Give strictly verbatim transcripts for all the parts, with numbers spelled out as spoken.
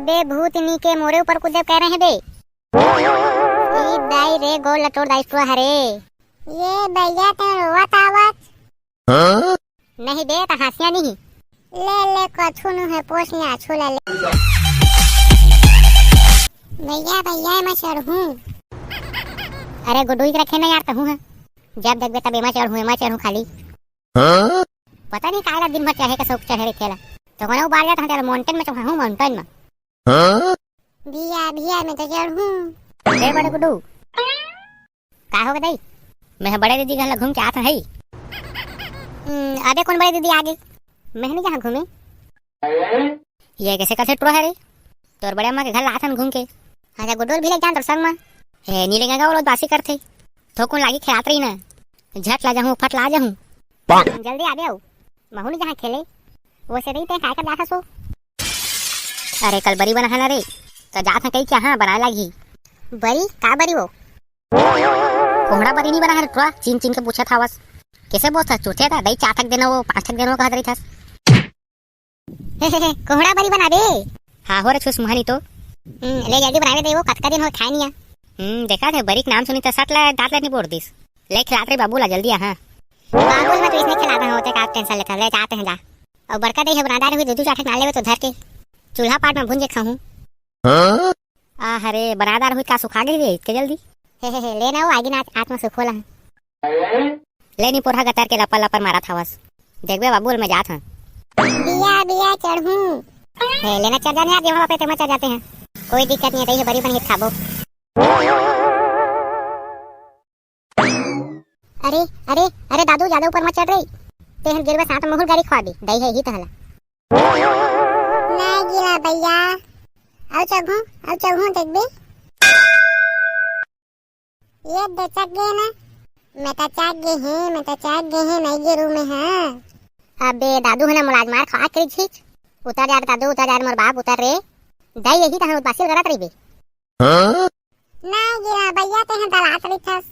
बे भूतनी के, मोरे ऊपर कूदे कह रहे बे। ई दाई रे, गोड़ ल टोर दाई टुरा हरे। ये भैया, ते रोवत आवत? नहीं बे, त हंसिया नहीं। ले ले, कछु नु है, पोछ ने आछू ला ले। भैया, भैया, मैं चढ़ूं। अरे गुड्डू, इक रखे ना यार, तहूं है। जब देखबे तब एमा चढ़ूं, एमा चढ़ूं खाली। पता नहीं काहे ला दिन भर चढ़े का शौक चढ़े रहिथे ला। तो कोनो बार जात हन तेला mountain में चढ़ाहूं, mountain में। भैया, भैया, मैं तो चढ़ूं। ए बड़े गुड्डू। का हो गे दाई? मैं ह बड़े दीदी घर ला घूम के आत हई। हम्म, अबे कौन बड़े दीदी आ गे? मैं नहीं जहाँ घूमे। ये कैसे करथे टुरा है रे? तोर बड़े अम्मा के घर ला आथन घूम के। हाँ, जा गुड्डू ल भी ले जान तोर संग मा। हे, नी लेगेंव गा, वो लोग बासी करथे। थोकुन लागी खेलात रही ना। झट ला जाहूं, फट ला जाहूं। जल्दी आबे अउ। महू नी जहाँ खेले। वो से रही ते काय कर जाथस वो? अरे कल बरी बना है ना रे। त जात है कही क्या, हाँ, बनाए लागी। बरी? का बरी वो? कोहड़ा बरी नहीं बना है रे टुरा, चीन चीन के पूछत हवस। कैसे बोलता चुथे था, दही चार तक देना वो, पाँच तक देना वो कहत रही थस। हे, हे, हे, कोहड़ा बरी बनाबे? हाँ हो रे छुस मुहानी तो। हम्म, ले जल्दी बनावे दे वो, कतका दिन हो खाए नहीं आ। हम्म, देखा थे बरी के नाम सुनी त सट ला दांत ला नहीं बोर दिस। ले खिलात रे बाबू ला जल्दी आ, हाँ। बाबू ला मैं तो इसने खिला रहा हूँ, ते का tension लेता, ले जाते हैं जा। और बड़का दही है बना डारे हुई, दू दू चार ठक डाल लेवे तो धर के। चूल्हा पाट में भून के खाहूँ। हाँ? आ हरे, बना डार हुई का सुखा गई रे, इतके जल्दी? हे, हे, हे, ले ना वो, आगी ना आत-, आत्मा सुखोला है। ले नी पोरहा गतर के लपर लपर मारत हवस। देखबे बाबू, मैं जात हूँ। बिया, बिया चढ़ूं। हे, लेना चढ़ जाने यार, जेमा बापे तेमा चढ़ जाते हैं। कोई दिक्कत नहीं है, तही बरी बनी खाबो। अरे, अरे, अरे दादू, ज्यादा ऊपर मत चढ़ रही। तेहन गिरबे साथ में मुहुर गाड़ी खवा दी, दही है ही तहला। नहीं गिरा भैया। आओ चघू, आओ चघू देखबे। ये दे चक गए ना। मैं तो चक गए हैं, मैं तो चक गए हैं, नहीं गिरू मैं, हाँ। अबे दादू है ना, मुलाज मार खा के छीच। उतर जा रे दादू, उतर जा रे मोर बाप, उतर रे। दाई यही तहन उदासी करत रही बे। हाँ? नहीं गिरा भैया, तेहे दलात रहिथस।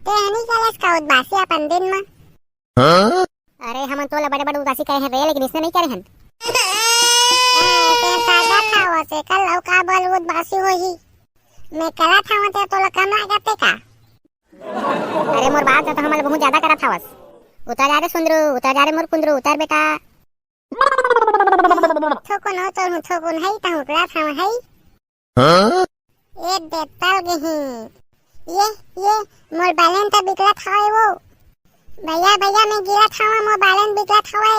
तेहे नहीं कलस का उदासी अपन दिन में। हाँ? अरे हमन तोला बड़े बड़े उदासी करे हैं रे, लेकिन इसने नहीं करे हैं। ए, तेरे सागा था वो से कल लौका बल उदासी होही। मैं कला था वो ते तोला कम लागत है का? अरे मोर बाप, तो हमन बहुत ज्यादा करत हवस। उतर जा रे सुंदरू, उतर जा रे मोर कुंदरू, उतर बेटा। थोकुन हो तो हूँ, थोकुन है, तहूँ उतरा था है। हाँ? ए दे तल गही। ये, ये, मोर बैलेंस तो बिकला था वो। भैया, भैया, मैं गिरा था, मोर बैलेंस बिकला था।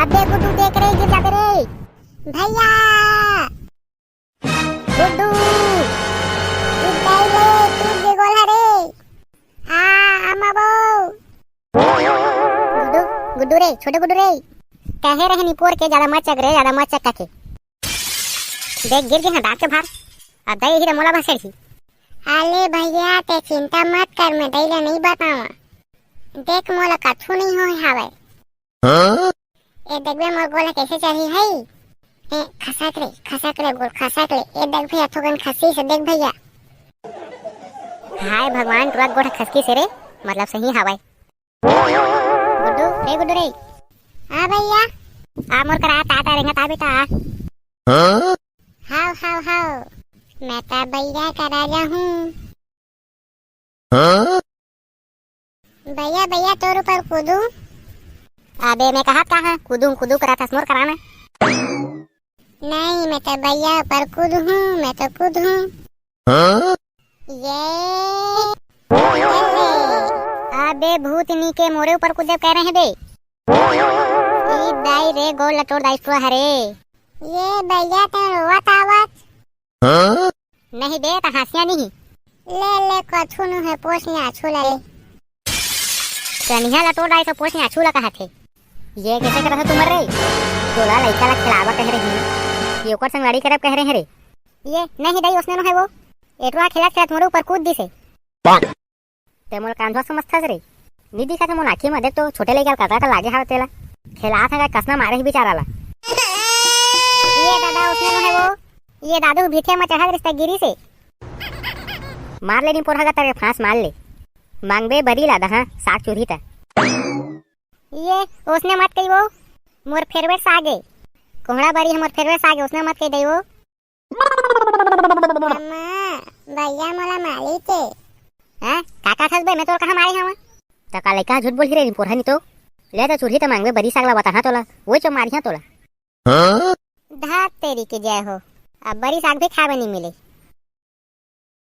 अबे गुड्डू देख रे, गिर जाबे रे। भैया। गुड्डू। टूट गई रे, टूट गई गोला रे। आ, अम्मा बो। गुड्डू, गुड्डू रे, छोटे गुड्डू रे। कहे रहे निपोर के ज्यादा मत चक रे, ज्यादा मत चक के। देख गिर गए हैं दांत के भार। अब दे यही रे मोला बसेड़ ही। अले भैया, ते चिंता मत कर, मैं दई ला नहीं बतावा। देख मोला कछु नहीं होय हावय। हाँ? ए देखबे मोर गोला कैसे चढ़ी है। ए खसक रे, खसक रे गोल, खसक रे। ए देख भैया, थोकन खसी से देख भैया। हाय भगवान, टुरा गोड़ खसकी से रे, मतलब सही हावय। गुड्डू, रे गुड्डू रे। हाँ भैया। आ मोर करा ता, ता रेंगा ता बेटा। हाँ? हाव, हाव, हाव। मैं ता भैया करा रहूं। हाँ? भैया, भैया, तोर ऊपर कूदूं? अबे, मैं कहत का हाँ, कूदूं, कूदूं करत हस मोर करा ना। नहीं, मैं तो भैया ऊपर कूदूं, मैं तो कूदूं। हाँ? ये। अबे, भूतनी के मोरे ऊपर कूदे कह रहे बे। ई दाई रे, गोल लटोर दाई सुआ हरे। ये भैया, ते रोवत आवत। हाँ? नहीं बे, त हंसिया नहीं। ले, ले, कछु नु है, पोछ ने आछू ला ले। कनिहा ला टोर डारे तो पोछ ने आछू ला कहत हे। ये कैसे करत हे तुमर रे? तोला लइका ला खिलावा कह रही, ये ओकर संग लड़ाई करब कह रहे हैं रे। ये नहीं दाई, ओसने नु है वो। एटुआ खेलत खेलत मोर ऊपर कूद दिसे। ते मोला कांधवा समझथस रे? नी दिखत हे मोर आँखी म? देख तो, छोटे लइका ल कतरा कन लागे हवय तेला। खेलात हे का, कसना मारे हे बिचारा ला। ये दादा, उसने नो हे वो। ये दादू भीठे म चढ़त रिस त गिरिस हे। मार ले नी पोरहा गा, तरे फांस मार ले। मांगबे बरी ला दहा, साग चुरही त। ये, ओसने मत कही वो, मोर favourite साग ए। कोहड़ा बरी हमर फेवरेट साग हे, ओसने मत कहि दई वो। अम्मा, भैया मोला मारिस हे। हैं? का कहत हस बे? मैं तोला कहाँ मारे हवं? त का लइका ह झूठ बोलही रे, पोरहा नी तो। ले त चुरही त मांगबे, बरी साग ला बताहा तोला, वही चो मारिहा तोला। हाँ? धत तेरी के जय हो, अब बरी साग भी खाबे नी मिले।